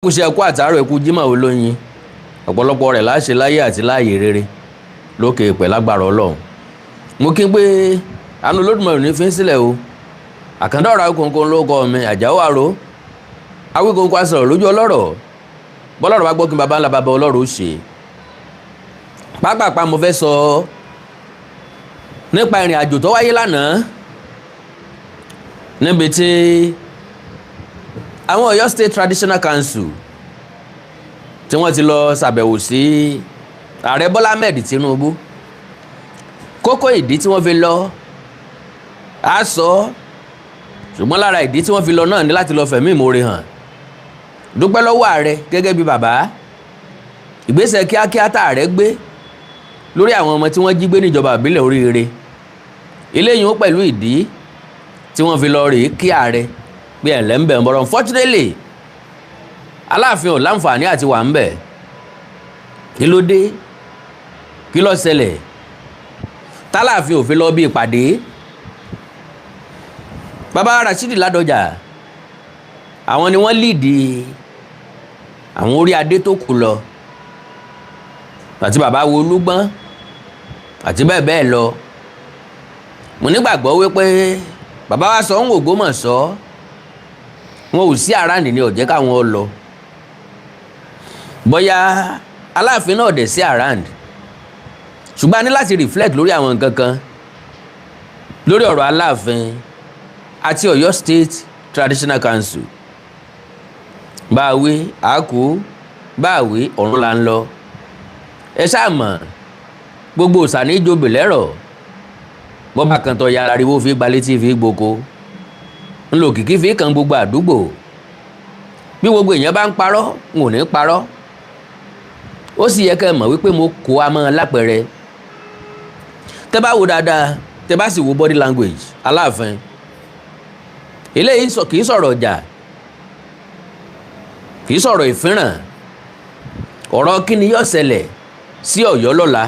Kú ṣe ẹkú àtàárọ̀, ẹkú Jímọ̀ olóyin. Ọ̀pọ̀lọpọ̀ rẹ̀ láṣẹ láyé àti láàyè rere lókè ìpẹ́ lágbára Ọlọ́run. Mo kí n pé àánú Olódùmarè ní fi ń sílẹ̀ o. Àkàndá ọ̀rọ̀ Awíkonko ló kọ́ mi, Àjàó àrò Awíkonko asọ̀rọ̀ lójú ọlọ́rọ̀. Bọ́lọ́rọ̀ bá gbọ́ kí n baba ńlá baba ọlọ́rọ̀ ó ṣe. Pápápá, mo fẹ́ sọ nípa ìrìn àjò tó wáyé lánàá níbi tí àwọn Ọ̀yọ́ State Traditional Council tí wọ́n ti lọ ṣàbẹ̀wò sí Ààrẹ Bọ́lá Ahmed Tinubu. Kókó ìdí tí wọ́n fi lọ á sọ, ṣùgbọ́n lára ìdí tí wọ́n fi lọ náà ní láti lọ fẹ̀mí ìmoore hàn, dúpẹ́ lọ́wọ́ ààrẹ gẹ́gẹ́ bí bàbá, ìgbésẹ̀ kíákíá tá ààrẹ gbé lórí àwọn ọmọ tí wọ́n jí gbé níjọba ìbílẹ̀ Oríire. Eléyìí ó pẹ̀lú ìdí tí wọ́n fi lọ rèé kí ààrẹ pé ẹ̀ lẹ́ ń bẹ̀ ń bọ̀rọ̀. Unfortunately, Aláàfin ò láǹfààní àti wà ń bẹ̀. Kí ló dé? Kí ló ṣẹlẹ̀ tálàfin ò fi lọ bí ìpàdé? Bàbá Rasheed Ládọjà, àwọn ni wọ́n lead àwọn orí adé tó kù lọ, àti bàbá wo Olúgbọ́n àti bẹ́ẹ̀ bẹ́ẹ̀ lọ. Mo nígbàgbọ́ wípé bàbá wa sọ ń Ògbómọ̀ṣọ́, wọn ò sí around ní ó jẹ́ káwọn lọ. Bóyá Aláàfin náà dẹ̀ sí around, ṣùgbọ́n a ní láti reflect lórí àwọn nǹkan kan lórí ọ̀rọ̀ Aláàfin àti Ọ̀yọ́ State Traditional Council. Bá a wí àákú, bá a wí ọ̀run là ń lọ. Ẹ ṣáà mọ̀, gbogbo òsà ní ìjòbè lẹ́rọ̀ bọ́bá kan tó yára ariwo fi gbalẹ̀ tí fi gboko ńlò kìkì fi kan gbogbo àdúgbò. Bí gbogbo èèyàn bá ń parọ́, n ò ní parọ́. Ó sì yẹ kẹ́ ẹ mọ̀ wípé mo kó a mọ́ lápẹẹrẹ. Tẹ́ bá wo dáadáa, tẹ́ bá sì wo body language Aláàfin, eléyìí kì í sọ̀rọ̀ ọjà, kì í sọ̀rọ̀ ìfínràn. Ọ̀rọ̀ kí ni yóò ṣẹlẹ̀ sí Ọ̀yọ́ lọ́la,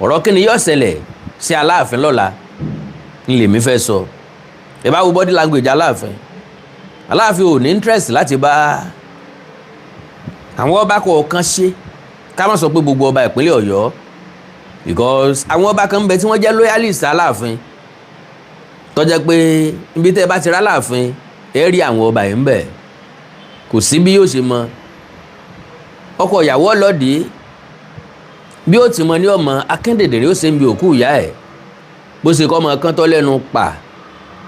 ọ̀rọ̀ kí ni yóò ṣẹlẹ̀ sí Aláàfin lọ́la ń lèmi fẹ́ sọ. Ẹ bá wo body language Aláàfin, Aláàfin ò ní interest láti bá àwọn ọba kọ̀ọ̀kan ṣe. Ká má sọ pé gbogbo ọba ìpínlẹ̀ Ọ̀yọ́, because àwọn ọba kan ń bẹ tí wọ́n jẹ́ loyalist Aláàfin, tó jẹ́ pé ibi tẹ́ ẹ bá ti rá Aláàfin, ẹ rí àwọn ọba yìí ń bẹ. Kò sí bí yóò ṣe mọ ọkọ ìyàwó ọlọ́dì, bí ó ti mọ ní ọmọ akíndèdèrè, ó ṣe ń bi òkú ìyá ẹ̀, bó ṣe kọ́ ọmọ kan tọ́ lẹ́nu pa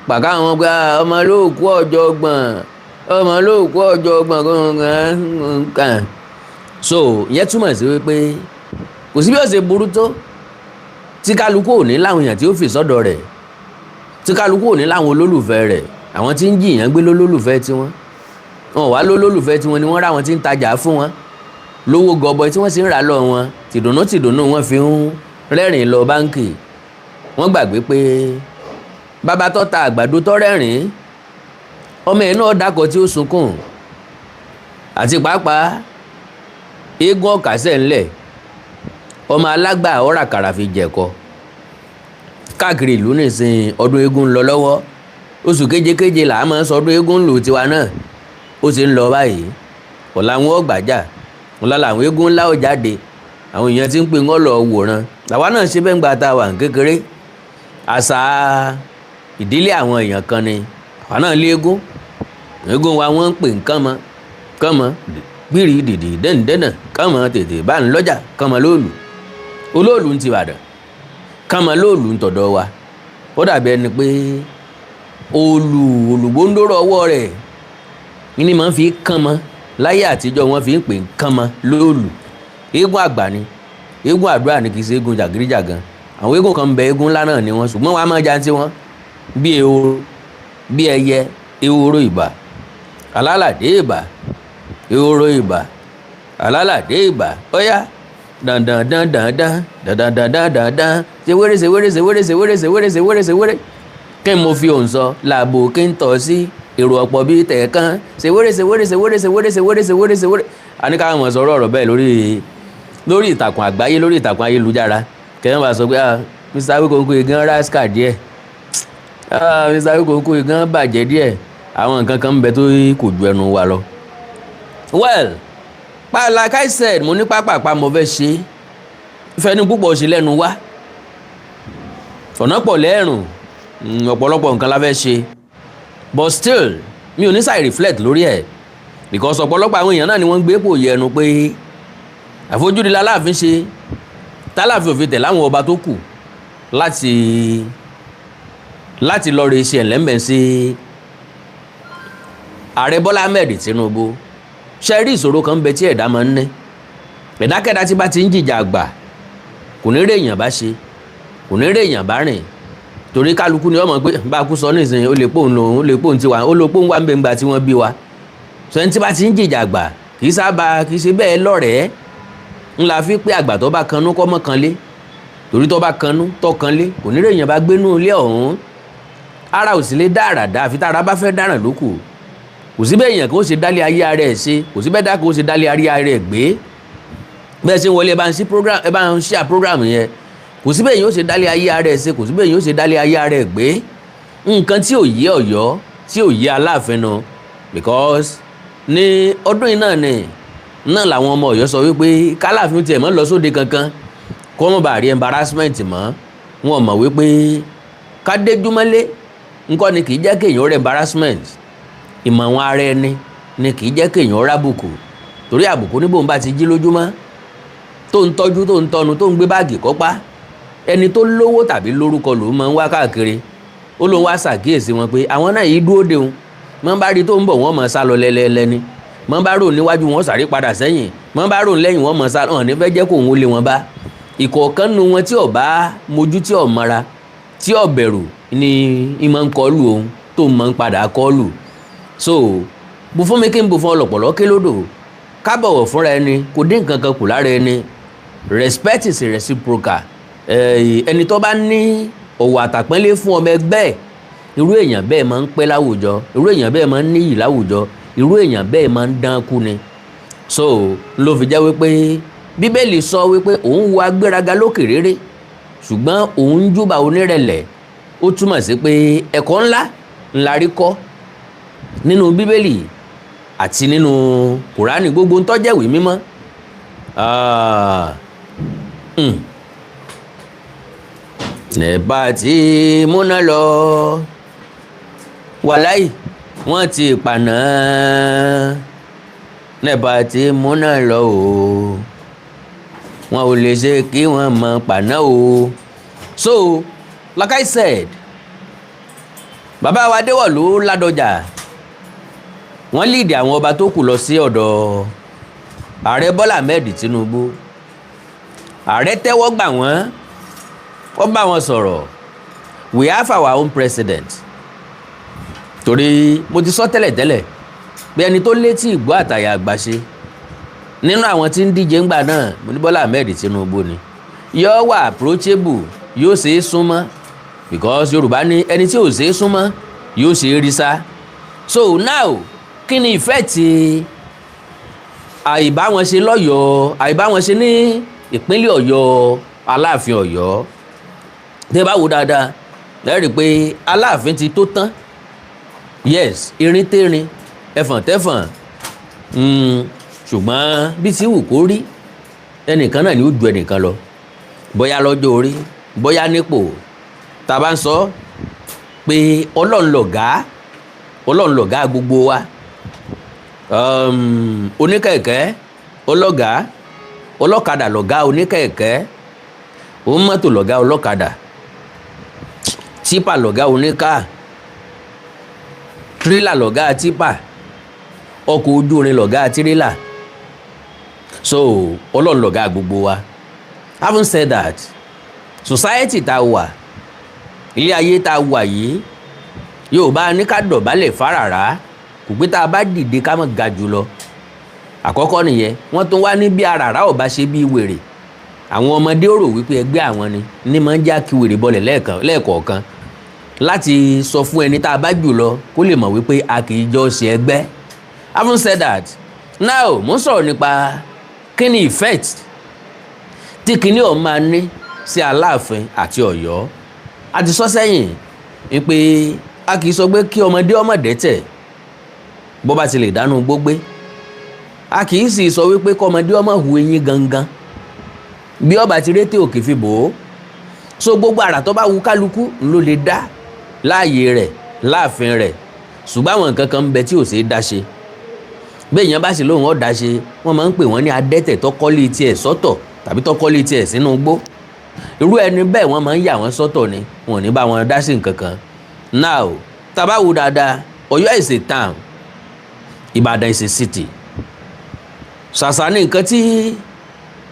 pàká àwọn gba ọmọ lóòkú ọ̀jọ̀gbọ̀n, ọmọ lóòkú ọ̀jọ̀gbọ̀n kan. So ìyẹn túmọ̀ sí wípé kò sí bí ó ṣe burú tó tí kálukú ò ní láwọn èèyàn tí ó fi sọ́dọ̀ rẹ̀, tí kálukú ò ní láwọn olólùfẹ́ rẹ̀. Àwọn tí ń jìyàn gbé lólólùfẹ́ tiwọn, wọn wá lólólùfẹ́ tiwọn ni wọ́n rà, wọn tí ń tajà fún wọn lówó gọbọi tí wọ́n sì ń rà lọ wọn tìdùnnú tìdùnnú, wọn fi ń rẹ́rìn lọ báńkì. Wọ́n gbàgbé pé bàbá tó ta àgbàdo tó rẹ́rìn, ọmọ ẹ̀ náà dákọ̀ tí ó sunkún. Àti pàápàá, eégún ọ̀kasẹ̀ ńlẹ̀, ọmọ alágbà ọ̀rà kàrà fi jẹ̀kọ káàkiri ìlú. Nìsín, ọdún eégún ń lọ lọ́wọ́. Oṣù kéjekéje là á máa ń sọ ọdún eégún lò tiwa náà. Ó ti ń lọ báyìí. Ọ̀la wọn ò gbàjà, ọ̀la làwọn eégún ńlá ò jáde. Àwọn èèyàn ti ń pè wọ́n lọ wòran. Làwa náà ṣe bẹ́ẹ̀ ń gba ta wà ní kékeré. Àṣà ìdílé àwọn èèyàn kan ni. Àwa náà lé eégún. Eégún wa, wọ́n ń pè ń kánmọ́ kánmọ́ gbìrì dìdì dẹ́nìdẹ́nà kánmọ́, tètè bá ń lọ́jà kánmọ́ lóòlù, olóòlù ń ti Ìbàdàn, kánmọ́ lóòlù ń tọ̀dọ̀ wa. Ó dàbí ẹni pé olù olùgbòǹdòrò ọwọ́ rẹ̀ ní máa ń fi kánmọ́. Láyé àtijọ́, wọ́n fi ń pè ń kánmọ́ lóòlù. Eégún àgbà ni, eégún àdúrà ni, kì í ṣe eégún jàgídíjàgan. Àwọn eégún kan ń bẹ, eégún ńlá náà ni wọ́n, ṣùgbọ́n wọ́n á máa jantí wọn bí ehoro, bí ẹyẹ. Ehoro ìbà, alálàdé ìbà, ehoro ìbà, alálàdé ìbà, óyá dandan dandan dan dandan dandan dandan, ṣe wéré, ṣe wéré, ṣe wéré, ṣe wéré, ṣe wéré, ṣe wéré, ṣe wéré. Kí n mo fi òun sọ làbò kí n tọ̀ sí èrò ọ̀pọ̀ bíi tẹ̀ẹ̀kan, ṣe wéré, ṣe wéré, ṣe wéré, ṣe wéré, ṣe wéré, ṣe wéré, ṣe wéré. A ní káwọn mọ̀ sọ̀rọ̀ ọ̀rọ̀ bẹ́ẹ̀ lórí ìtàkùn àgbáyé, lórí ìtàkùn ayélujára. Kẹ́hìn bá sọ pé, "Ah, Mr. Awikonko gan rascal díẹ̀. Ah, Mr. Awikonko gan bàjẹ́ díẹ̀." Àwọn nǹkan kan ń bẹ tó kò ju ẹnu wa lọ. Well, pa like I said, mo ní pápápá mo fẹ́ ṣe fẹ́ni púpọ̀ ṣe lẹ́nu wá, ọ̀nà pọ̀ lẹ́rùn, ọ̀pọ̀lọpọ̀ nǹkan la fẹ́ ṣe, but still mi ò ní ṣàì reflect lórí ẹ̀, because ọ̀pọ̀lọpọ̀ àwọn èèyàn náà ni wọ́n ń gbé pò yẹnu pé àfojúdi láláàfin ṣe tálàfin òfin tẹ̀ láwọn ọba tó kù láti lọ rè ṣe ẹ̀lẹ́mbẹ̀ sí Ààrẹ Bọ́lá Ahmed Tinubu. Ṣe rí, ìṣòro kan bẹ tí ẹ̀dá máa ń ní. Ẹ̀dákẹ́dá tí bá ti ń jìjà àgbà, kò ní rí èèyàn bá ṣe, kò ní rí èèyàn bá rìn, torí kálukú ni ọmọ pé bá a kú sọ nísìnyí, ó lè pòun lòun, ó lè pòun tiwa, ó lè pòun wà ń bẹ ńgbà tí wọ́n bí wa. Sọ ẹni tí bá ti ń jìjà àgbà kì í sábà kì í ṣe bẹ́ẹ̀ lọ́rẹ̀ẹ́ ńlá fi pé àgbà tó bá kanú kọ́ mọ́ kan lé, torí tó bá kanú tó kan lé, kò ní rí èèyàn bá gbénú ilé ọ̀hún. Ara ò sì lè dá àrà dá, àfi tára bá fẹ́ dáràn lókù. Kò sí bẹ́ẹ̀ èèyàn kó ṣe dálé ayé ara ẹ̀ ṣe, kò sí bẹ́ẹ̀ dá kó ṣe dálé ayé ara ẹ̀ gbé. Bẹ́ẹ̀ ṣe ń wọlé, ẹ bá ń ṣí program, ẹ bá ń ṣí program yẹn. Kò sí bẹ́ẹ̀ yóò ṣe dálé ayé ara ẹ̀ ṣe, kò sí bẹ́ẹ̀ yóò ṣe dálé ayé ara ẹ̀ gbé. Nǹkan tí ò yé Ọ̀yọ́, tí ò yé Aláàfin nu, because ní ọdún yìí náà ni náà làwọn ọmọ Ọ̀yọ́ sọ wípé kálàfin tiẹ̀ mọ́ lọ sóde kankan, kó mọ̀ bá rí embarrassment mọ́. Wọn mọ̀ wípé kádéjúmọ́lé ńkọ́ ni kì í jẹ́ kéèyàn rí embarrassment. Ìmọ̀ àwọn ara ẹni ni kì í jẹ́ kéèyàn rábùkù, torí àbùkù níbo ń bá ti jí lójúmọ́, tó ń tọ́jú, tó ń tọ́nu, tó ń gbé báàgì kọ́pá, ẹni tó lówó tàbí lórúkọ lòún máa ń wá káàkiri. Ó lóun wá ṣàkíyèsí wọn pé àwọn náà yìí dúró de òun. Mọ́ bá rí tó ń bọ̀, wọ́n mọ̀ sá lọ lẹ́lẹ́lẹ́ ni. Mọ́ bá rò níwájú, wọn sáré padà sẹ́yìn. Mọ́ bá rò lẹ́yìn, wọ́n mọ̀ sá hàn ní fẹ́ jẹ́ kó òun lé wọn bá. Ìkọ̀ọ̀kan nu wọn tí ò bá mojú, tí ò mọ́ra, tí ò bẹ̀rù ni ìmọ̀ ń kọlù òun tó mọ̀ ń padà kọlù. So bu fún mi kí n bu fún ọlọ̀pọ̀lọ́ ké lódò. Ká bọ̀wọ̀ fúnra ẹni kò dín nǹkan kan kù lára ẹni. Respect is reciprocal. Ẹni tó bá ní ọ̀wọ̀ àtàpọ́nlé fún ọmọ ẹgbẹ́ ẹ̀, irú èèyàn bẹ́ẹ̀ máa ń pẹ́ láwùjọ, irú èèyàn bẹ́ẹ̀ máa ń níyì láwùjọ, irú èèyàn bẹ́ẹ̀ máa ń dán kú ni. So ló fi jẹ́ wípé Bíbélì sọ wípé òun wo agbéraga lókè réré, ṣùgbọ́n òun ń júbà onírẹ̀lẹ̀. Ó túmọ̀ sí pé ẹ̀kọ́ ńlá ńlá rí kọ́ nínú Bíbélì àti nínú Kùránì, gbogbo ń tọ́jẹ̀wé mímọ́. Ah, NEPA tí múná lọ, wàláì, wọ́n ti pàná. NEPA tí múná lọ o, wọn ò lè ṣe kí wọ́n mọ̀ pàná o. So like I said, bàbá wa Adéwọ̀lú Ládọjà, wọ́n lead àwọn ọba tó kù lọ sí ọ̀dọ̀ Ààrẹ Bọ́lá Ahmed Tinubu. Ààrẹ tẹ́wọ́ gbà wọ́n, ó bá wọn sọ̀rọ̀. We have our own president, torí mo ti sọ tẹ́lẹ̀tẹ́lẹ̀ pé ẹni tó létí ìgbọ́ àtàyà àgbàṣe nínú àwọn tí ń díje ńgbà náà, mo ní Bọ́lá Ahmed Tinubu ni. Yóò wà approachable, yóò ṣe é súnmọ́, because Yorùbá ní ẹni tí ò ṣe é súnmọ́ yóò ṣe é rí sá. So now, kí ni ìfẹ́ ti àìbá wọn ṣe lọ́yọ̀ọ́, àìbá wọn ṣe ní ìpínlẹ̀ Ọ̀yọ́, Aláàfin Ọ̀yọ́? Tẹ́ bá wò dáadáa, ẹ rí i pé Aláàfin ti tó tán. Yes, irin tẹ́rin, ẹfọ̀n tẹ́fọ̀n, ṣùgbọ́n bí ti wù kó rí, ẹnìkan náà ni ó ju ẹnìkan lọ, bóyá lọ́jọ́ orí, bóyá nípò. Tá a bá ń sọ pé Ọlọ́run lọ̀gá, Ọlọ́run lọ̀gá gbogbo wa. Oníkẹ̀kẹ́ ọlọ́gàá, ọlọ́kadà lọ̀gá oníkẹ̀kẹ́, onímọ́tò lọ̀gá ọlọ́kadà, típà lọ̀gá oníkà, tírélà lọ̀gá típà, ọkọ̀ ojú irin lọ̀gá tírélà. So Ọlọ́run lọ̀gá gbogbo wa. Having said that, society tá a wà, ilé ayé tá a wà yìí, yóò bá ní ká dọ̀bálẹ̀ fáràrá, kò pé tá a bá dìde ká má ga jù lọ. Àkọ́kọ́ nìyẹn. Wọ́n tún wá ní bí aràrá ò bá ṣe bí wèrè, àwọn ọmọdé ó rò wípé ẹgbẹ́ àwọn ni ní máa ń já kí wèrè bọlẹ̀ lẹ́ẹ̀kọ̀ọ̀kan láti sọ fún ẹni tá a bá jù lọ kó lè mọ̀ wípé a kì í jọ ṣe ẹgbẹ́. Having said that, now mo ń sọ̀rọ̀ nípa kí ni effect tí kinní ọ̀ máa ní sí Aláàfin àti Ọ̀yọ́. A ti sọ sẹ́yìn wípé a kì í sọ pé kí ọmọdé ọmọdé tẹ̀ bó bá ti lè dánú gbógbé. A kì í sì sọ wípé kọ́mọdé ọmọ hu eyín gangan bí ọba ti rété òkè fi bò ó. So gbogbo àrà tó bá wu kálukú ló lè dá láàyè rẹ̀, láàfin rẹ̀, ṣùgbọ́n àwọn nǹkan kan ń bẹ tí ò ṣeé dá ṣe. Bí èèyàn bá sì lóun ọ̀ dá ṣe, wọ́n máa ń pè wọ́n ní adẹ́tẹ̀ tọ́kọ́lé tiẹ̀ sọ́tọ̀ tàbí tọ́kọ́lé tiẹ̀ sínú igbó. Irú ẹni bẹ́ẹ̀, wọ́n máa ń yà wọ́n sọ́tọ̀ ni, wọn ò ní bá wọn dá sí nǹkan kan. Now, tá bá wo dáadáa, Ọ̀yọ́ is a town, Ìbàdàn is a city. Ṣàṣà ní nǹkan tí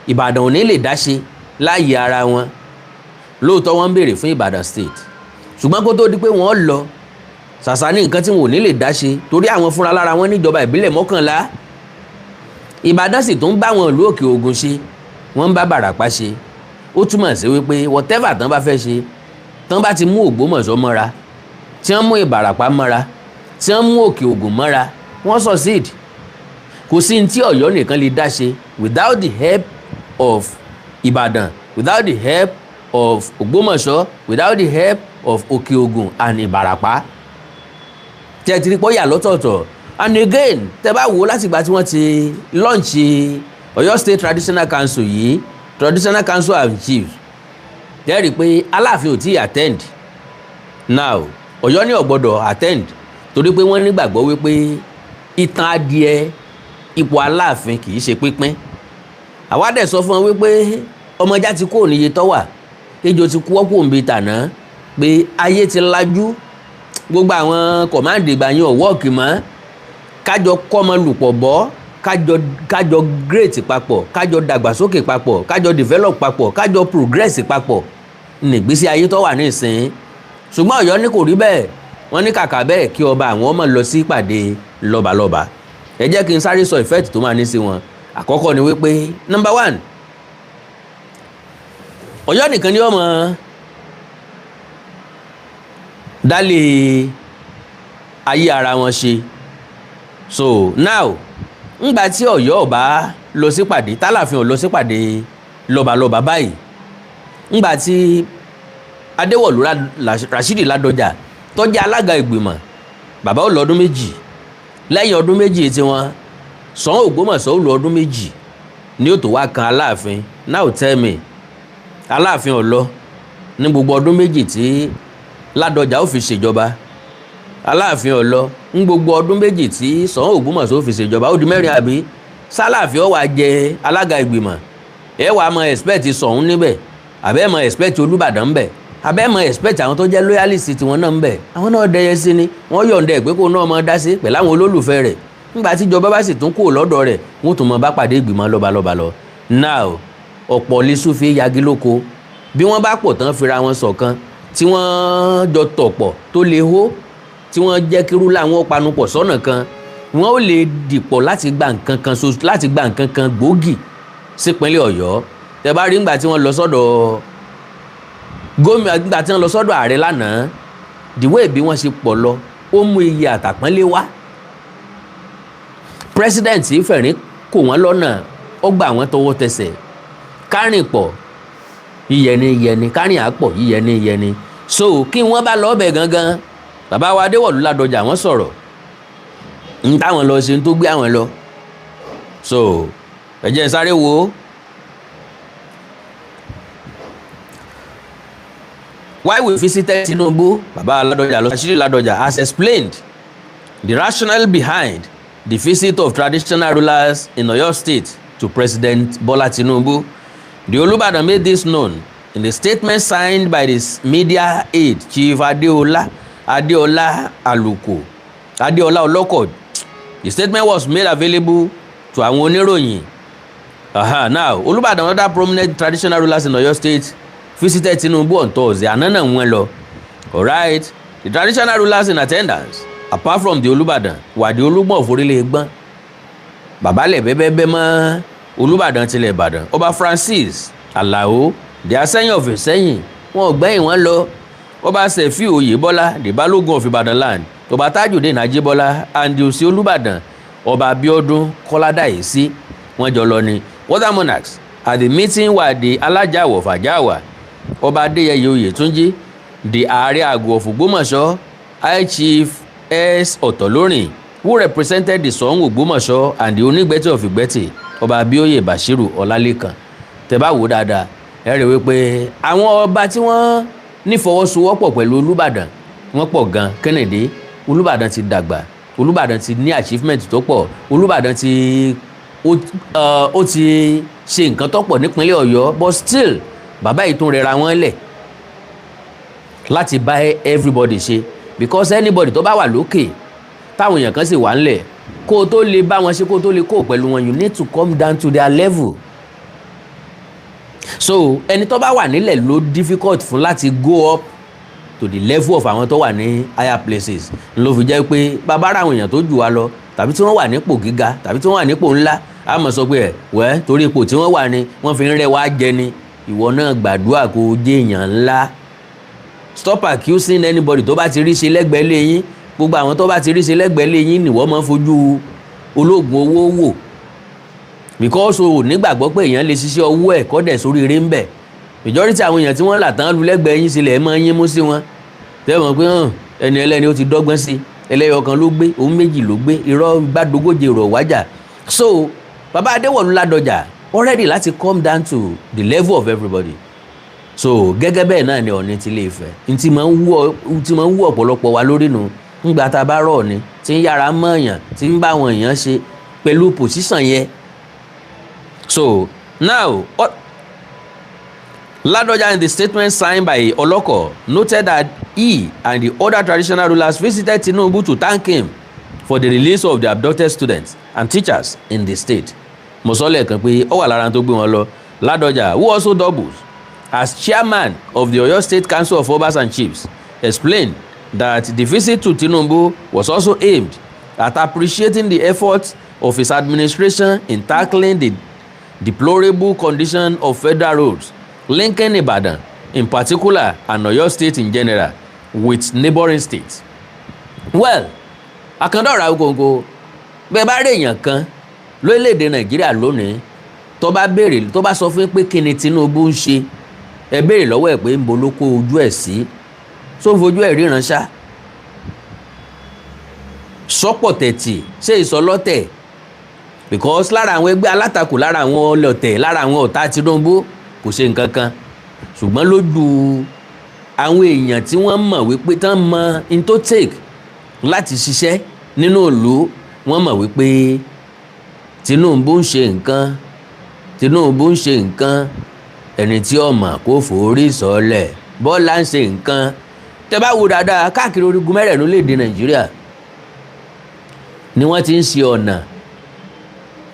Ìbàdàn ò ní lè dá ṣe láàyè ara wọn. Lóòótọ́, wọ́n ń béèrè fún Ìbàdàn State, ṣùgbọ́n kó tó di pé wọ́n lọ, ṣàṣà ní nǹkan tí wọn ò ní lè dá ṣe, torí àwọn fúnra lára wọn níjọba ìbílẹ̀ 11. Ìbàdàn sì tún bá wọn ìlú Òkè Ògùn ṣe, wọ́n ń bá Bàràpá ṣe. Ó túmọ̀ sí wípé whatever tán bá fẹ́ ṣe, tán bá ti mú Ògbómọ̀ṣọ́ mọ́ra, tí wọ́n mú Ìbàràpá mọ́ra, tí wọ́n mú Òkè Ògùn mọ́ra, wọ́n succeed. Kò sí ní tí Ọ̀yọ́ nìkan lè dá ṣe without the help of Ìbàdàn, without the help of Ògbómọ̀ṣọ́, without the help of Òkè Ògùn and Ìbàràpá, tí ẹ ti rí pọ́ yà lọ́tọ̀ọ̀tọ̀. And again, tẹ bá wò ó, látìgbà tí wọ́n ti launch Ọ̀yọ́ State Traditional Council yìí, Traditional Council and Chiefs, tẹ́ rí i pé Aláàfin ò tí ì attend. Now, Ọ̀yọ́ ní ò gbọ́dọ̀ attend, torí pé wọ́n nígbàgbọ́ wípé ìtàn adìẹ ipò Aláàfin kì í ṣe pínpín. Àwa dẹ̀ sọ fún wọn wípé ọmọjá ti kó níye tọ́wà, ejò ti kú ọ́pọ̀ òǹbí tàná, pé ayé ti lajú, gbogbo àwọn command ìgbà yẹn ò work mọ́. Kájọ kọ́mọ lùpọ̀ bọ́, kájọ great papọ̀, kájọ dàgbàsókè papọ̀, kájọ develop papọ̀, kájọ progress papọ̀ nígbésí ayé tó wà nísìnyí. Ṣùgbọ́n Ọ̀yọ́ ní kò rí bẹ́ẹ̀. Wọ́n ní kàkà bẹ́ẹ̀, kí ọba àwọn ọmọ lọ sí ìpàdé lọ́balọ́ba. Ẹ jẹ́ kí n sáré sọ effect tó máa ní sí wọn. Àkọ́kọ́ ni wípé, number one, Ọ̀yọ́ nìkan ni ọmọ dálé ayé ara wọn ṣe. So now, ńgbà tí Ọ̀yọ́ ò bá lọ sípàdé, tálàfin ò lọ sípàdé lọ́balọ́ba báyìí, ńgbà tí Adéwọ̀lú Rashidi Ládọjà tó jẹ́ alága ìgbìmọ̀, bàbá ó lọ ọdún 2. Lẹ́yìn ọdún 2 tiwọn, Ṣọ̀ún Ògbómọ̀ṣọ́ ó lọ ọdún 2 ní ó tó wá kan Aláàfin. Now tell me, Aláàfin ò lọ ní gbogbo ọdún 2 tí Ládọjà ó fi ṣèjọba. Aláàfin ò lọ ní gbogbo ọdún 2 tí Ṣọ̀ún Ògbómọ̀ṣọ́ ó fi ṣèjọba. Ó di mẹ́rin, àbí? Sálàfin ó wá jẹ alága ìgbìmọ̀, ẹ wàá mọ expect Ṣọ̀ún níbẹ̀, àbẹ́ mọ expect Olúbàdàn ńbẹ̀, àbẹ́ mọ expect àwọn tó jẹ́ loyalist tiwọn náà ńbẹ̀? Àwọn náà dẹyẹ sí ni, wọ́n yọ̀ǹda ẹ̀ pé kó náà mọ dá sí pẹ̀lú àwọn olólùfẹ́ rẹ̀. Nígbà tí ìjọba bá sì tún kúrò lọ́dọ̀ rẹ̀, wọ́n tún mọ bá pàdé ìgbìmọ̀ lọ́balọ́ba lọ. Now, ọ̀pọ̀ lẹ́sùn fi yagi lóko. Bí wọ́n bá pọ̀ tán, fira wọn ṣọ̀kan, tí wọ́n jọ tọ̀pọ̀ tó lè hó, tí wọ́n jẹ́ kírú làwọn panupọ̀ sọ́nà kan, wọ́n ó lè dìpọ̀ láti gba nǹkan kan so, láti gba nǹkan kan gbòógì sípínlẹ̀ Ọ̀yọ́. Tẹ́ bá rí ńgbà tí wọ́n lọ sọ́dọ̀ gómìnà, nígbà tí wọ́n lọ sọ́dọ̀ ààrẹ lánàá, the way bí wọ́n ṣe pọ̀ lọ, ó mú iye àtàpọ́nlé wá. President fẹ̀rín kò wọ́n lọ́nà, ó gbà wọ́n tọwọ́ tẹsẹ̀. Kárìn pọ̀ yíyẹni yẹni, kárìn àpọ̀ yíyẹni yẹni. So kí wọ́n bá lọ́ọ́ bẹ̀ gangan, bàbá wa Adéwọ̀lú Ládọjà, wọ́n sọ̀rọ̀ ń táwọn lọ ṣe, ń tó gbé àwọn lọ. So ẹ jẹ́ n sáré wo. Why we visited Tinubu, Baba Ladoja, Rashidi Ladoja has explained the rationale behind the visit of traditional rulers in Oyo State to President Bola Tinubu. The Olubadan made this known in the statement signed by the media aide, Chief Adeola Aluko, Adeola Oloko. The statement was made available to àwọn oníròyìn. Now, Olubadan and other prominent traditional rulers in Oyo State visited Tinubu on Thursday. Àná náà wọ́n lọ. Alright, the traditional rulers in attendance, apart from the Olubadan, were the Olúgbọ̀n of Orílẹ̀ Ẹ̀gbọ́n, babalẹ̀ bẹ́bẹ́bẹ́ mọ́ Olúbàdàn tilẹ̀ Ìbàdàn, Ọba Francis Alao, the Asẹ́yìn of Ìsẹ́yìn, wọn ò gbẹ́yìn wọn lọ, Ọba Sefiu Oyèbọ́lá, the Balógun of Ìbàdàn land, Ọba Tajudeen Ajíbọ́lá, and the Òsì Olúbàdàn, Ọba Abíọ́dún Kọ́ládàísí. Wọ́n jọ lọ ni. Other monarchs at the meeting were the Alájàwọ̀ of Àjàwà, Ọba Adéyẹyè Oyètúnjí, the Ààrẹ Àgọ́ of Ògbómọ̀ṣọ́, High Chief S. Ọ̀tọ̀lórìn, who who represented the Ṣọ̀ún Ògbómọ̀ṣọ́ and the Onígbẹ́tì of Ìgbẹ́tì, Ọba Abíóyè Bashiru Ọlálékan. Tẹ́ bá wò ó dáadáa, ẹ rí i wípé àwọn ọba tí wọ́n nífọwọ́sowọ́pọ̀ pẹ̀lú Olúbàdàn, wọ́n pọ̀ gan. Kennedy, Olúbàdàn ti dàgbà, Olúbàdàn ti ní achievement tó pọ̀, Olúbàdàn ti ó ti ṣe nǹkan tó pọ̀ nípínlẹ̀ Ọ̀yọ́, but still bàbá yìí tún rẹra wọn lẹ̀ láti bá everybody ṣe, because anybody tó bá wà lókè, táwọn èèyàn kan sì wà ńlẹ̀, kó o tó lè bá wọn ṣe, kó o tó lè kó pẹ̀lú wọn, you need to come down to their level. So ẹni tó bá wà nílẹ̀ ló difficult fún láti go up to the level of àwọn tó wà ní higher places. Ló fi jẹ́ pé bàbá ra àwọn èèyàn tó jù wá lọ, tàbí tí wọ́n wà nípò gíga, tàbí tí wọ́n wà nípò ńlá, a mọ̀ sọ pé ẹ̀ wẹ́ torí ipò tí wọ́n wà ní wọ́n fi ń rẹ́ wá jẹ ni. Ìwọ náà gbàdúrà kó o jẹ́ èèyàn ńlá. Stop accusing anybody tó bá ti rí ṣe lẹ́gbẹ̀ẹ́ lé yín. Gbogbo àwọn tó bá ti rí ṣe lẹ́gbẹ̀ẹ́ lé yín nìwọ́ máa ń fojú ológun owó wò, because o ò nígbàgbọ́ pé èèyàn lè ṣiṣẹ́ owó ẹ̀ kọ́ dẹ̀ sórí eré ń bẹ̀. Majority àwọn èèyàn tí wọ́n là tán lu lẹ́gbẹ̀ẹ́ yín sílẹ̀ ẹ̀ máa ń yín mú sí wọn, tẹ́ mọ̀ pé hàn ẹni ẹlẹ́ni ó ti dọ́gbọ́n sí, ẹlẹ́yọ kan ló gbé, òun méjì ló gbé, irọ́ gbàdógóje rọ̀ wájà. So bàbá Adéwọ̀lú Ládọjà already láti come down to the level of everybody. So gẹ́gẹ́ bẹ́ẹ̀ náà ni Ọọ̀ni ti Ilé Ifẹ̀ ntí máa ń wú ọ̀pọ̀lọpọ̀ wa lórí nu ńgbà tá a bá rọ̀ ni tí ń yára mọ̀ọ̀yàn, tí ń bá àwọn èèyàn ṣe pẹ̀lú position yẹn. So now, Ladoja, in the statement signed by Oloko, noted that he and the other traditional rulers visited Tinubu to thank him for the release of the abducted students and teachers in the state. Mo sọ lẹ́ẹ̀kan pé ó wà lára tó gbé wọn lọ. Ladoja, who also doubles as chairman of the Oyo State Council of Obas and Chiefs, explained that the visit to Tinubu was also aimed at appreciating the efforts of his administration in tackling the deplorable condition of federal roads linking Ibadan in particular and Oyo State in general with neighboring states. Well, Àkàndọ̀rọ̀ Awikonko, bẹ́ẹ̀ bá rí èèyàn kan lórílẹ̀‐èdè Nàìjíríà lónìí tó bá béèrè, tó bá sọ fún pé kí ni Tinubu ń ṣe, ẹ béèrè lọ́wọ́ ẹ̀ pé ń bo ló kó ojú ẹ̀ sí, tó ń fojú ẹ̀ ríran ṣá, sọ́pọ̀ tẹ̀tì ṣé ìsọlọ́tẹ̀, because lára àwọn ẹgbẹ́ alátakò, lára àwọn ọlọ́tẹ̀, lára àwọn ọ̀tá Tinubu, kò ṣe nǹkan kan. Ṣùgbọ́n lójú àwọn èèyàn tí wọ́n mọ̀ wípé tán mọ in tó take láti ṣiṣẹ́ nínú ìlú, wọ́n mọ̀ wípé Tinubu ń ṣe nǹkan, Tinubu ń ṣe nǹkan. Ẹni tí ó mọ̀ kó forí sọlẹ̀, Bọ́lá ń ṣe nǹkan. Tẹ́ bá wo dáadáa, káàkiri orígun mẹ́rẹ̀ẹ̀rin orílẹ̀-èdè Nàìjíríà ni wọ́n ti ń ṣe ọ̀nà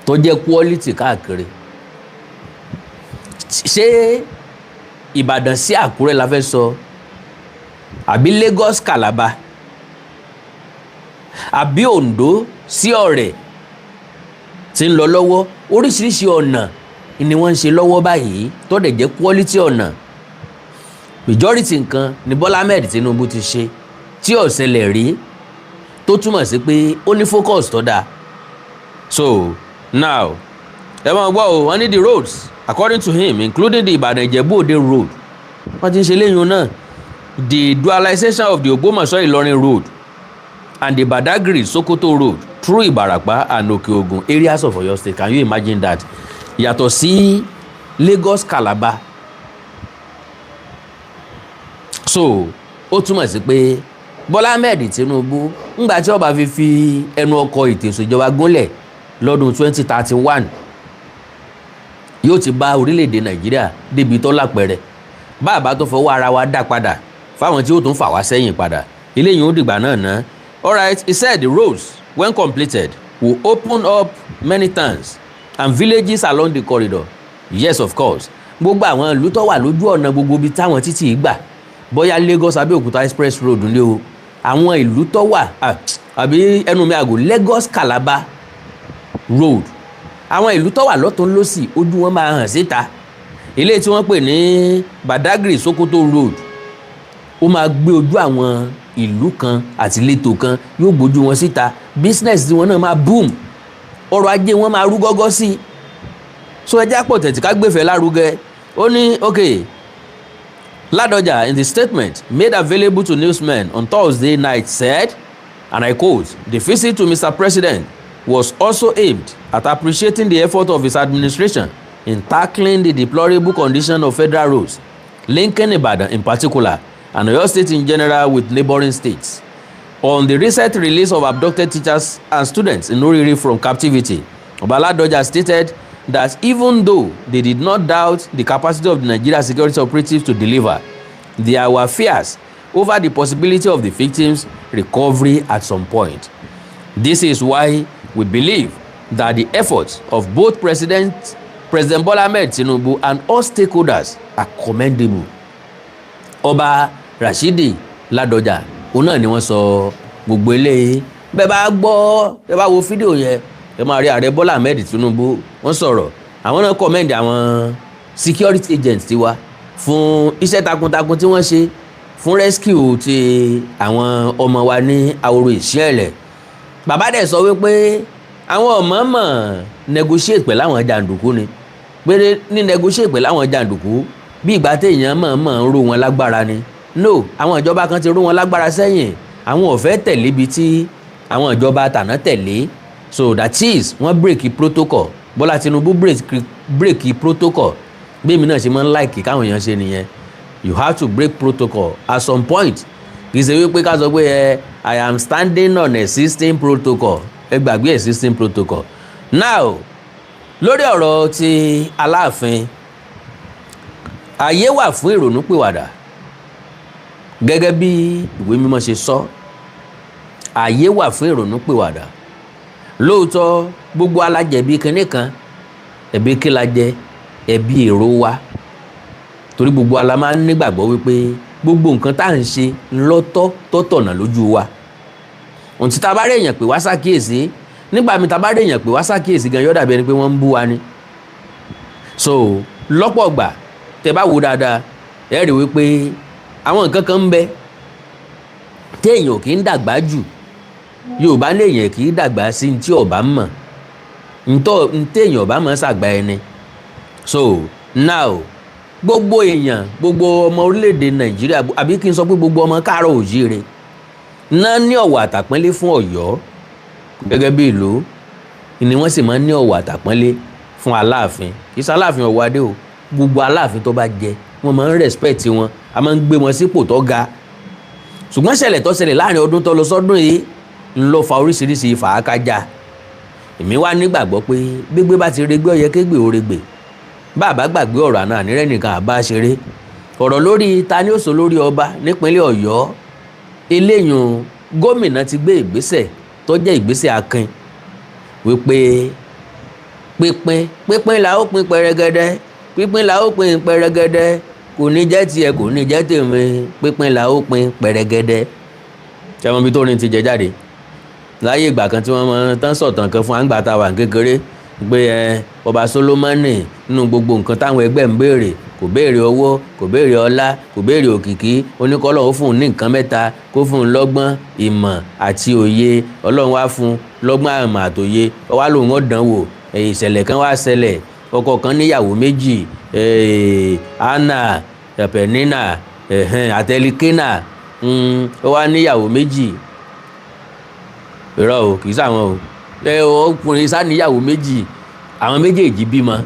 tó jẹ́ quality káàkiri. Ṣé Ìbàdàn sí Àkúrẹ́ la fẹ́ sọ, àbí Lagos Calabar, àbí Oǹdó sí Ọ̀rẹ́ tí ń lọ lọ́wọ́? Oríṣiríṣi ọ̀nà ni wọ́n ń ṣe lọ́wọ́ báyìí tó dẹ̀ jẹ́ quality ọ̀nà. Majority nǹkan ni Bọ́lá Ahmed Tinubu ti ṣe tí ó ṣẹlẹ̀ rí, tó túmọ̀ sí pé ó ní focus tó dáa. So now, ẹ máa gbọ́ o, wọ́n ní the roads, according to him, including the Ìbàdàn Ìjẹ̀bú Òde road, wọ́n ti ń ṣe léyìn náà, the dualization of the Ògbómọ̀ṣọ́ Ìlọrin road and the Badagry Sokoto road through Ìbàràpá and Òkè-Ògùn areas of Oyo State. Can you imagine that? Yàtọ̀ sí Lagos Calabar. So ó túmọ̀ sí pé Bọ́lá Ahmed Tinubu, ńgbà tí ó bá fi ẹnu ọkọ̀ ètò ìṣèjọba gúnlẹ̀ lọ́dún 2031, yóò ti bá orílẹ̀-èdè Nàìjíríà débi tó lápẹ̀rẹ̀. Bàbá tó fọwọ́ ara wa dá padà fáwọn tí ó tún fà wá sẹ́yìn padà, eléyìí ó dìgbà náà ná. Alright, he said the roads, when completed, will open up many towns and villages along the corridor. Yes, of course, gbogbo àwọn ìlú tó wà lójú ọ̀nà, gbogbo ibi táwọn títì gbà, bóyá Lagos Abẹ́òkúta express road ní o, àwọn ìlú tó wà, àbí ẹnu mi àgò, Lagos Calabar road, àwọn ìlú tó wà lọ́tún lọ́sì, ojú wọn máa hàn síta. Ilé tí wọ́n pè ní Badagry Sokoto road, ó máa gbé ojú àwọn ìlú kan àti ìletò kan, yóò gbójú wọn síta. Business tí wọn náà máa boom, ọrọ̀ ajé wọn máa rú gọ́gọ́ sí i. So ẹ jẹ́ àpọ̀ tẹ̀tí ká gbèfẹ́ lárugẹ. Ó ní okay. Ládọjà, in the statement made available to newsmen on Thursday night, said And I quote, "The visit to Mr. President was also aimed at appreciating the effort of his administration in tackling the deplorable condition of federal roads, linking Ibadan in particular and Oyo State in general with neighboring states. On the recent release of abducted teachers and students in Orire from captivity, Oba Ladoja stated that even though they did not doubt the capacity of the Nigeria security operatives to deliver, there were fears over the possibility of the victims' recovery at some point. This is why we believe that the efforts of both President Bola Ahmed Tinubu and all stakeholders are commendable." Ọba Rashidi Ládọjà òun náà ni wọ́n sọ gbogbo eléyìí. Bẹ́ẹ̀ bá gbọ́, bẹ́ẹ̀ bá wo fídíò yẹn, ẹ máa rí Ààrẹ Bọ́lá Ahmed Tinubu, wọ́n sọ̀rọ̀. Àwọn náà commend àwọn security agents tiwa fún iṣẹ́ takuntakun tí wọ́n ṣe fún rescue ti àwọn ọmọ wa ní Ahoro Ìṣẹ̀lẹ̀. Bàbá dẹ̀ sọ wípé àwọn ọ̀mọ̀ọ̀mọ̀ negotiate pẹ̀lú àwọn jàǹdùkú ni, pé ní negotiate pẹ̀lú àwọn jàǹdùkú bí ìgbà téèyàn mọ̀ọ́mọ̀ ń ró wọn lágbára ni. No, àwọn ìjọba kan ti ró wọn lágbára sẹ́yìn, àwọn ò fẹ́ tẹ̀lé ibi tí àwọn ìjọba tàná tẹ̀lé. So that is, wọ́n break protocol. Bọ́lá Tinubu break protocol. Bí èmi náà ṣe máa ń like káwọn èèyàn ṣe nìyẹn. You have to break protocol at some point. Kì í ṣe wípé ká sọ pé ẹ I am standing on existing protocol. Ẹ gbàgbé existing protocol. Now, lórí ọ̀rọ̀ ti Aláàfin, ààyè wà fún ìrònúpìwàdà gẹ́gẹ́ bí ìwé mímọ́ ṣe sọ. Ààyè wà fún ìrònúpìwàdà lóòótọ́. Gbogbo alájẹ̀bi kinní kan. Ẹ̀bi kí la jẹ? Ẹ̀bi èrò wa, torí gbogbo ala máa ń nígbàgbọ́ wípé gbogbo nǹkan tá à ń ṣe ńlọ́tọ́ tó tọ̀nà lójú wa. Ohun tí tá a bá rí èèyàn pè wá ṣàkíyèsí nígbà mi, tá a bá rí èèyàn pè wá ṣàkíyèsí gan, yóò dàbí ẹni pé wọ́n ń bú wa ni. So lọ́pọ̀ gbà, tẹ bá wò dáadáa, ẹ rí wípé àwọn nǹkan kan ń bẹ téèyàn ò kì í dàgbà jù. Yorùbá ní èèyàn kì í dàgbà sí ní tí ọba mọ̀ ntọ́ ntẹ́yìn ọba mọ̀ ṣàgbà ẹni. So now, gbogbo èèyàn, gbogbo ọmọ orílẹ̀-èdè Nàìjíríà, àbí kí n sọ pé gbogbo ọmọ káàárọ̀ òjíire náà ní ọ̀wọ̀ àtàpọ́nlé fún Ọ̀yọ́ gẹ́gẹ́ bí ìlú ni, wọ́n sì máa ń ní ọ̀wọ̀ àtàpọ́nlé fún Aláàfin. Kì í ṣe Aláàfin Ọ̀wọ́adé o, gbogbo Aláàfin tó bá jẹ, wọ́n máa ń respect wọn, a máa ń gbé wọn sípò tó ga. Ṣùgbọ́n ṣẹlẹ̀ tó ṣẹlẹ̀ láàrin ọdún tó lọ sọ́dún yìí ń lọ fa oríṣiríṣi fàákájà. Èmi wá nígbàgbọ́ pé gbégbé bá ti regbé, ó yẹ kégbè ó regbè. Bàbá gbàgbé ọ̀rọ̀ àná, ànírẹ́ nìkan àbá ṣeré. Ọ̀rọ̀ lórí ta ni ó sọ lórí ọba nípínlẹ̀ Ọ̀yọ́ eléyùn, gómìnà ti gbé ìgbésẹ̀ tó jẹ́ ìgbésẹ̀ akin wípé pínpín pínpín la ó pín pẹrẹgẹdẹ, pínpín la ó pín pẹrẹgẹdẹ, kò ní jẹ́ tiẹ̀, kò ní jẹ́ tèmi, pínpín la ó pín pẹrẹgẹdẹ. Ṣé wọn bí tó rin ti jẹ jáde láyé ìgbà kan tí wọ́n máa tán sọ̀tàn kan fún àǹgbà tá a wà kékeré pé ẹ ọba Solomoni, nínú gbogbo nǹkan táwọn ẹgbẹ́ ń béèrè, kò béèrè owó, kò béèrè ọlá, kò béèrè òkìkí. Oníkọ́lọ́ ó fún un ní nǹkan mẹ́ta: kó fún un lọ́gbọ́n, ìmọ̀ àti òye. Ọlọ́run wá fún un lọ́gbọ́n, ìmọ̀ àtòye. Ó wá lòun ó dán wò. Ìṣẹ̀lẹ̀ kan wá ṣẹlẹ̀. Ọkọ kan níyàwó méjì, Anna, Penina àtẹlikínà. Ó wá níyàwó méjì. Irọ́ o, kì í sàwọn o. Ọkùnrin sá níyàwó méjì, àwọn méjèèjì bímọ.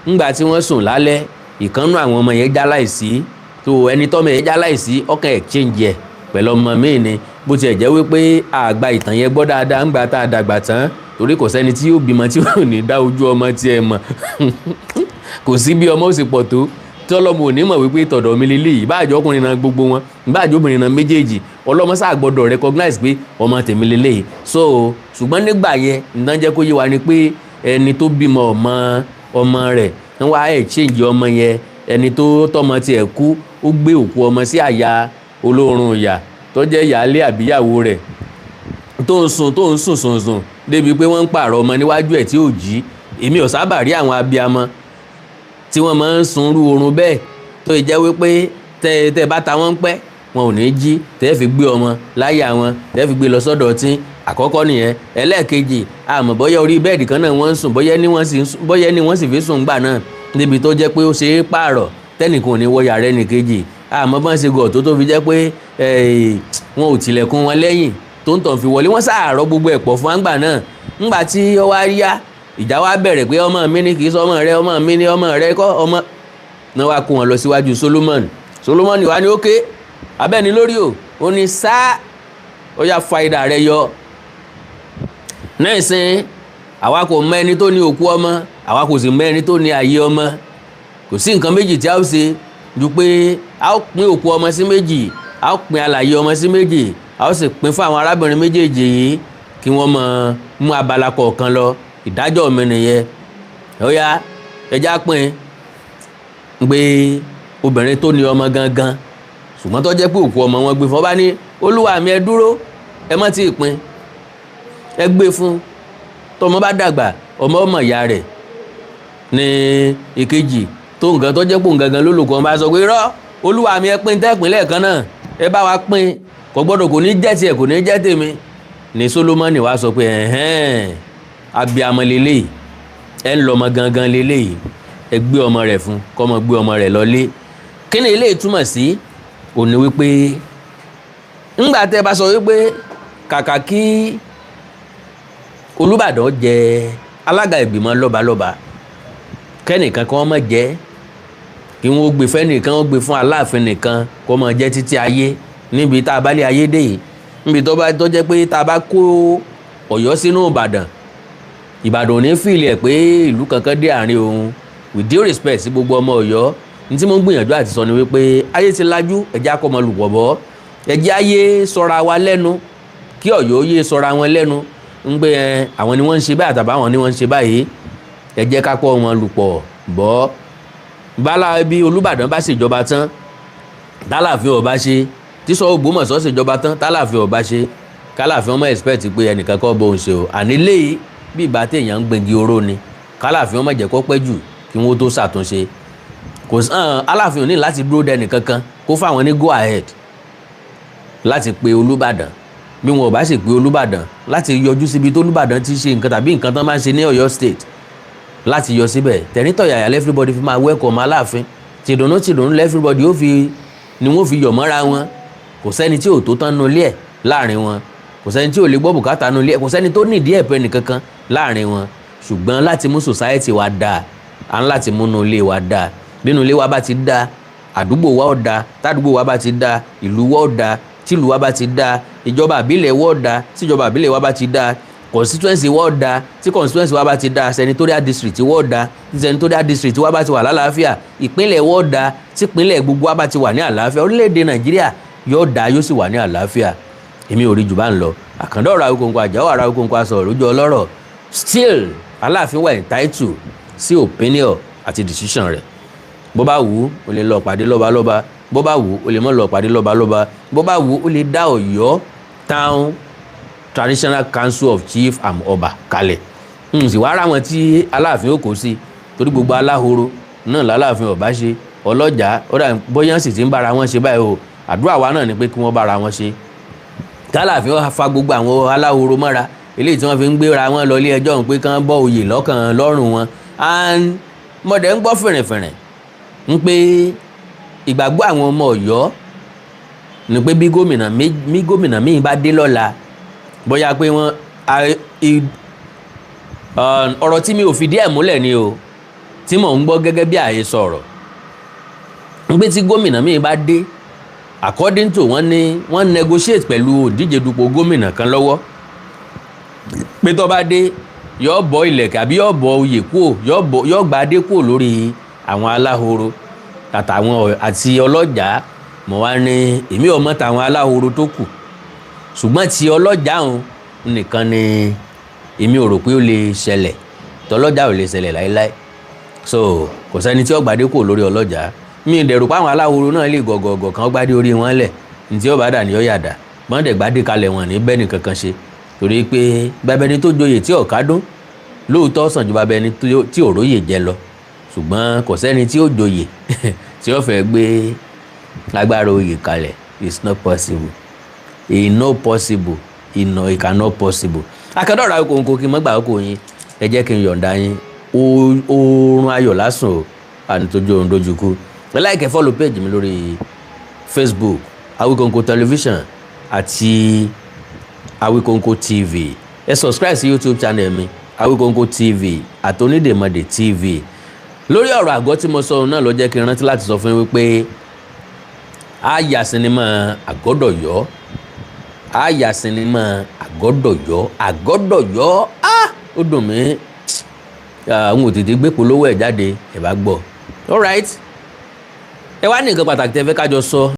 Ńgbà tí wọ́n sùn lálẹ́, ìkànnú àwọn ọmọ yẹn já láìsí tó ẹni tọ́mọ yẹn já láìsí, ọkàn exchange ẹ̀ pẹ̀lú ọmọ míì ni. Bó tiẹ̀ jẹ́ wípé àgbà ìtàn yẹn gbọ́ dáadáa ńgbà tá a dàgbà tán, torí kò sẹ́ni tí yóò bímọ tí yóò ní dá ojú ọmọ tiẹ̀ mọ̀. Kò sí bí ọmọ ó sì pọ̀ tó tí ọlọ́mọ ò ní mọ̀ wípé tọ̀dọ̀ mi lélẹ̀ yìí. Báàjọ́ ọkùnrin náà gbogbo wọn, báàjọ́ obìnrin náà méjèèjì, ọlọ́mọ sáà gbọ́dọ̀ recognize pé ọmọ tèmi lélẹ̀ yìí. So ṣùgbọ́n nígbà yẹn, nǹkan jẹ́ kó yé wa ni pé ẹni tó bímọ ọmọ ọmọ rẹ̀ ń wá exchange ọmọ yẹn. Ẹni tó tọmọ tiẹ̀ kú, ó gbé òkú ọmọ sí àyà olóorun ìyà tó jẹ́ ìyáálé àbíyàwó rẹ̀ tó ń sùn, tó ń sùn sùn sùn débi pé wọ́n ń pààrọ̀ ọmọ níwájú ẹ̀ tí ò jí. Èmi ò sábà rí àwọn abiyamọ tí wọ́n máa ń sunrú oorun bẹ́ẹ̀ tó yẹ jẹ́ wípé tẹ́ tẹ́ bá ta wọ́n pẹ́, wọn ò ní jí tẹ́ fi gbé ọmọ láyà wọn, tẹ́ fi gbé lọ sọ́dọ̀ tí àkọ́kọ́ nìyẹn. Ẹlẹ́ẹ̀kejì, àmọ́ bóyá orí bẹ́ẹ̀dì kan náà wọ́n ń sùn, bóyá ní wọ́n sì fi sùn gbà náà níbi tó jẹ́ pé ó ṣe é pààrọ̀, tẹ́nìkan ò ní wọ yàrá ẹnìkejì. Àmọ́ bọ́n ṣe gọ̀ tó fi jẹ́ pé wọn ò tilẹ̀kùn wọn lẹ́yìn. Tó ń tàn fi wọlé, wọ́n sàárọ̀ gbogbo ẹ̀ pọ̀ fún àgbà náà. Ńgbà tí ó wá yá, ìjà wa bẹ̀rẹ̀ pé ọmọ mi ni, kì í sọ ọmọ rẹ, ọmọ mi ni, ọmọ rẹ kọ́ ọmọ náà. Wá kó wọn lọ síwájú Solomon. Solomon wá ní ókè abẹ́ni lórí o. Ó ní sá ó yá, fa idà rẹ yọ náà sìn. Àwa kò mọ ẹni tó ní òkú ọmọ, àwa kò sì mọ ẹni tó ní ààyè ọmọ. Kò sí nǹkan méjì tí a ó ṣe ju pé a ó pín òkú ọmọ sí méjì, a ó pín alààyè ọmọ sí méjì, a ó sì pín fún àwọn arábìnrin méjèèjì yìí kí wọ́n mọ mú abala kọ̀ọ̀kan lọ. Ìdájọ́ mi nìyẹn. Ó yá, ẹja pín pé obìnrin tó ní ọmọ gangan, ṣùgbọ́n tó jẹ́ pé òkú ọmọ wọn gbé fún ọba ní, "Olúwa mi, ẹ dúró, ẹ má tí ì pín. Ẹ gbé fún tọmọ bá dàgbà, ọmọ ọmọ ìyá rẹ̀." Ní ìkejì tó nǹkan tó jẹ́ pò gangan lólùkọ́ bá sọ pé, "Irọ́, olúwa mi, ẹ pín tẹ́pín lẹ́ẹ̀kan náà, ẹ bá wa pín. Kò gbọ́dọ̀, kò ní jẹ́ tiẹ̀, kò ní jẹ́ tèmi." Ní Solomoni wá sọ pé, "Ẹ̀hẹ́n, abiyamọ lélẹ́yìí, ẹ ń lọmọ gangan lélẹ́yìí. Ẹ gbé ọmọ rẹ̀ fún kọ́mọ, gbé ọmọ rẹ̀ lọlé." Kí ni eléyìí túmọ̀ sí? Òní wípé ńgbà tẹ́ bá sọ wípé kàkà kí Olúbàdàn jẹ alága ìgbìmọ̀ lọ́balọ́ba, kẹ́nìkan kan má jẹ́, kí wọ́n gbé fẹ́nìkan, wọ́n gbé fún Aláàfin nìkan kó máa jẹ́ títí ayé, níbi tá a bá lé ayé dé yìí, níbi tó bá tó jẹ́ pé tá a bá kó Ọ̀yọ́ sínú Ìbàdàn, Ìbàdàn ò ní feel ẹ̀ pé ìlú kankan dé àárín òun. With due respect sí gbogbo ọmọ Ọ̀yọ́, ní tí mo ń gbìyànjú àti sọ ni wípé ayé ti lajú. Ẹ̀jẹ̀ akọ́mọlùpọ̀ bọ́, ẹ̀jẹ̀ ayé sọra wa lẹ́nu, kí Ọ̀yọ́ yé sọra wọn lẹ́nu ń gbé ẹ, àwọn ni wọ́n ń ṣe báyìí àtàbà àwọn ni wọ́n ń ṣe báyìí. Ẹ jẹ́ ká kọ́ wọn lùpọ̀ bọ́. Bala bí Olúbàdàn bá ṣèjọba tán, tálàfin ọba ṣe, tí sọ Ògbómọ̀ṣọ́ ṣèjọba tán, tálàfin ọba ṣe, kálàfin ọmọ expect pé ẹnìkan kọ́ bóun ṣe o. Àní léyìí, bí ìgbà téèyàn ń gbẹ̀gì oró ni. Kálàfin ọmọ jẹ́ kó pẹ́ jù kí wọ́n tó ṣàtúnṣe. Kò sàn, Aláàfin ò ní láti dúró dẹnì kankan kó fáwọn ní go ahead láti pe Olúbàdàn. Bí wọn ò bá sì pe Olúbàdàn, láti yọjú síbi tó Olúbàdàn ti ṣe nǹkan tàbí nǹkan tán máa ń ṣe ní Ọ̀yọ́ State, láti yọ síbẹ̀ tẹ̀ríntọ̀yàyà, everybody fi máa welcome Aláàfin tìdùnnú tìdùnnú, everybody ó fi ni wọ́n fi yọ̀ mọ́ra wọn. Kò sẹ́ni tí ò tó tán nulẹ̀ ẹ̀ láàrin wọn, kò sẹ́ni tí ò lè gbọ́ bùkátà nulẹ̀ ẹ̀, kò sẹ́ni tó nídìí ẹ̀pẹ́ nìkankan láàrin wọn. Ṣùgbọ́n láti mú society wa dáa, à ń láti múnú ilé wa dáa. Bínú ilé wa bá ti dáa, àdúgbò wa ó dáa. Tádùúgbò wa bá ti dáa, ìlú wa ó dáa. Tìlú wa bá ti dáa, ìjọba àbílẹ̀ wa ó dáa. Tíjọba àbílẹ̀ wa bá ti dáa, constituency wa ó dáa. Tí constituency wa bá ti dáa, senatorial district wa ó dáa. Tí senatorial district wa bá ti wà lálàáfíà, ìpínlẹ̀ wa ó dáa. Tí ìpínlẹ̀ gbogbo wa bá ti wà ní àlàáfíà, orílẹ̀-èdè Nàìjíríà yóò dáa, yóò sì wà ní àlàáfíà. Èmi ò rí jù bá ń lọ. Àkàndá ọ̀rọ̀ Awíkonko, àjáwọ̀ ọ̀rọ̀ Awíkonko, aṣọ lójú ọlọ́rọ̀. Still, Aláàfin wà entitled sí opinion àti decision rẹ̀. Bó bá wù ú, ó lè lọ pàdé lọ́balọ́ba. Bó bá wù ú, ó lè má lọ pàdé lọ́balọ́ba. Bó bá wù ú, ó lè dá Ọ̀yọ́ Town Traditional Council of Chief and Ọba kalẹ̀. N sì wá ara wọn tí Aláàfin ó kó sí, torí gbogbo aláhoro náà lálàáfin ọba ṣe ọlọ́jà. Ó dà bóyá sì ti ń bára wọn ṣe báyìí o. Àdúrà wa náà ni pé kí wọ́n bára wọn ṣe, kálàfin ó fa gbogbo àwọn aláhoro mọ́ra, eléyìí tí wọ́n fi ń gbéra wọn lọ ilé ẹjọ́ pé kán bọ́ oyè lọ́kàn lọ́rùn wọn. And mọ̀dẹ̀ ń gbọ́ fìrìnfìrìn ń pé ìgbàgbọ́ àwọn ọmọ Ọ̀yọ́ ni pé bí gómìnà míì bá dé lọ́la, bóyá pé wọ́n ọ̀rọ̀ tí mi ò fìdí ẹ̀ múlẹ̀ ni o, tí mò ń gbọ́ gẹ́gẹ́ bí àhesọ ọ̀rọ̀ ń pé tí gómìnà míì bá dé, according to wọ́n ní wọ́n negotiate pẹ̀lú òdíje dupò gómìnà kan lọ́wọ́ pé tó bá dé, yóò bọ́ ilẹ̀kẹ̀ àbí yóò bọ́ oyè kúò, yóò gba adé kúò lórí àwọn aláhoro àtàwọn àti ọlọ́jà. Mọ̀ wá ní èmi ò mọ̀ tàwọn aláhoro tó kù, ṣùgbọ́n ti ọlọ́jà òun nìkan ni èmi ò rò pé ó lè ṣẹlẹ̀. Tọlọ́jà ò lè ṣẹlẹ̀ láéláé. So kò sẹ́ni tí ó gbadé kúò lórí ọlọ́jà. Mi ì dẹ̀rù pé àwọn aláhoro náà lè gọ̀gọ̀gọ̀ kan gbadé orí wọn lẹ̀. Ní tí ó bá dà ní ó yàdà wọ́n dẹ̀ gbadé kalẹ̀, wọn ní bẹ́ẹ̀ nìkan kan ṣe, torí pé bàbá ẹni tó joyè tí ò kádùn lóòótọ́ sàn ju bàbá ẹni tí ò róyè jẹ lọ. Ṣùgbọ́n kò sẹ́ni tí ó joyè tí ó fẹ́ gbé agbára oyè kalẹ̀. It's not possible, it's not possible, it cannot possible. Akẹ́dọ̀rọ̀ Awíkonko, kí n mọ́ gbà kó yín. Ẹ jẹ́ kí n yọ̀ǹda yín. Oorun ayọ̀ lásùn o, àní tójú oorun dojú kú. Ẹ like, follow page mi lórí Facebook, Awíkonko Television, àti Awikonko TV. Ẹ subscribe sí YouTube channel mi, Awikonko TV àti Onídèmọdè TV. Lórí ọ̀rọ̀ àgọ́ tí mo sọ náà ló jẹ́ kí n rántí láti sọ fún yín wípé a yà sinimá Àgọ́dọ̀yọ́, a yà sinimá Àgọ́dọ̀yọ́. Àgọ́dọ̀yọ́, ah, ó dùn mí, àwọn ò tètè gbé polówó ẹ̀ jáde. Ẹ̀ bá gbọ́. All right, ẹ wá ní nǹkan pàtàkì tẹ́ fẹ́ kájọ sọ.